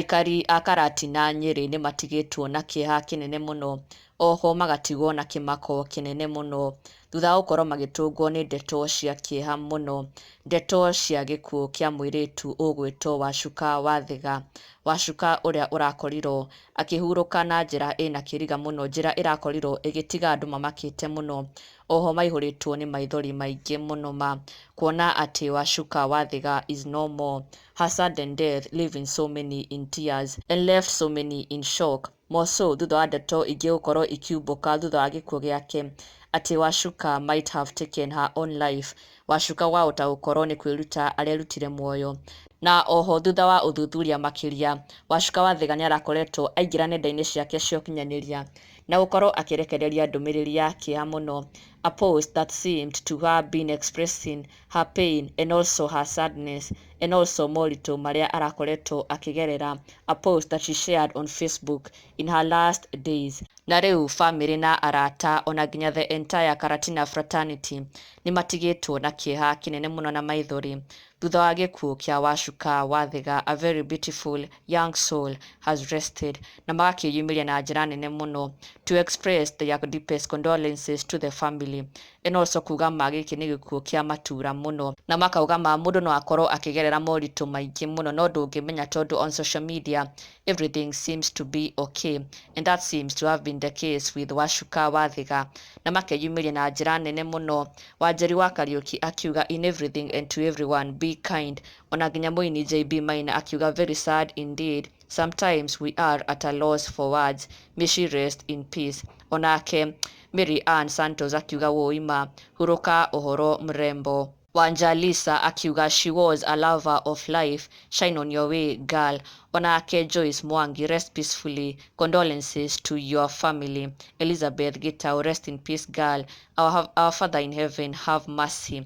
Aikari a Karatina Nyĩrĩ nĩmatigĩtwo na kĩeha kĩnene mũno, oho magatigwo na kĩmako kĩnene mũno, thutha wa gũkorwo magĩtũngwo nĩ ndeto cia kĩeha mũno, ndeto cia gĩkuũ kĩa mũirĩtu ũgwĩtwo Wacuka Wathiga. Wacuka ũrĩa ũrakorirwo akĩhurũka na njĩra ĩna kĩriga mũno, njĩra ĩrakorirwo ĩgĩtiga andũ mamakĩte mũno, oho maihũrĩtwo nĩ maithori maingĩ mũno ma, kuona atĩ Wacuka Wathiga is no more. Her sudden death leaving so many in tears and left so many in shock. More so thutha wa ndeto ingĩ gũkorwo ikiumbũka thutha wa gĩkuũ gĩake atĩ Wacuka might have taken her own life. Wacuka wahota gũkorwo nĩ kwĩruta arerutire muoyo. Na oho thutha wa ũthuthuria makĩria, Wacuka Wathiga nĩ arakoretwo aingĩra nenda-inĩ ciake cia ũkinyanĩria na gũkorwo akĩrekereria ndũmĩrĩri ya kĩeha mũno, a post that seemed to have been expressing her pain and also her sadness and also moritũ marĩa arakoretwo akĩgerera, a post that she shared on Facebook in her last days. Na rĩu bamĩrĩ na arata ona nginya the entire Karatina fraternity nĩ matigĩtwo na kĩeha kĩnene mũno na maithori thutha wa gĩkuũ kĩa Wacuka Wathiga. A very beautiful young soul has rested, na magakĩyumĩria na njĩra nene mũno to express their deepest condolences to the family and also kuga ma gĩkĩ nĩ gĩkuũ kĩa matura mũno, na makauga ma mũndũ no akorwo akĩgerera moritũ maingĩ mũno no ndũngĩmenya tondũ on social media everything seems to be okay, and that seems to have been the case with Wacuka Wathiga. Na makeyumĩria na njĩra nene mũno, Wanjeri wa Kariuki akiuga, "In everything and to everyone, be kind." Ona nginya mũini JB Maina akiuga, "Very sad indeed. Sometimes we are at a loss for words. May she rest in peace." Onake Mary Ann Santos akiuga, "Wũima hurũka ũhoro mrembo." Wanja Lisa akiuga, "She was a lover of life. Shine on your way, girl." Onake Joyce Mwangi, "Rest peacefully. Condolences to your family." Elizabeth Gitau, "Rest in peace, girl. Our Father in heaven have mercy."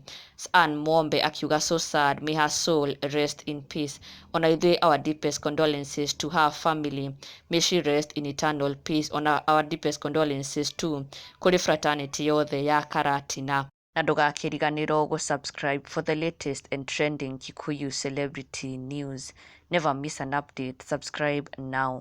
Ann Mwombe akiuga, "So sad. May her soul rest in peace." Ona ithuĩ our deepest condolences to her family. May she rest in eternal peace. Ona our deepest condolences too kũrĩ fraternity yothe ya Karatina. Na ndũgakĩriganĩrwo gũ-subscribe for the latest and trending Kikuyu celebrity news. Never miss an update. Subscribe now.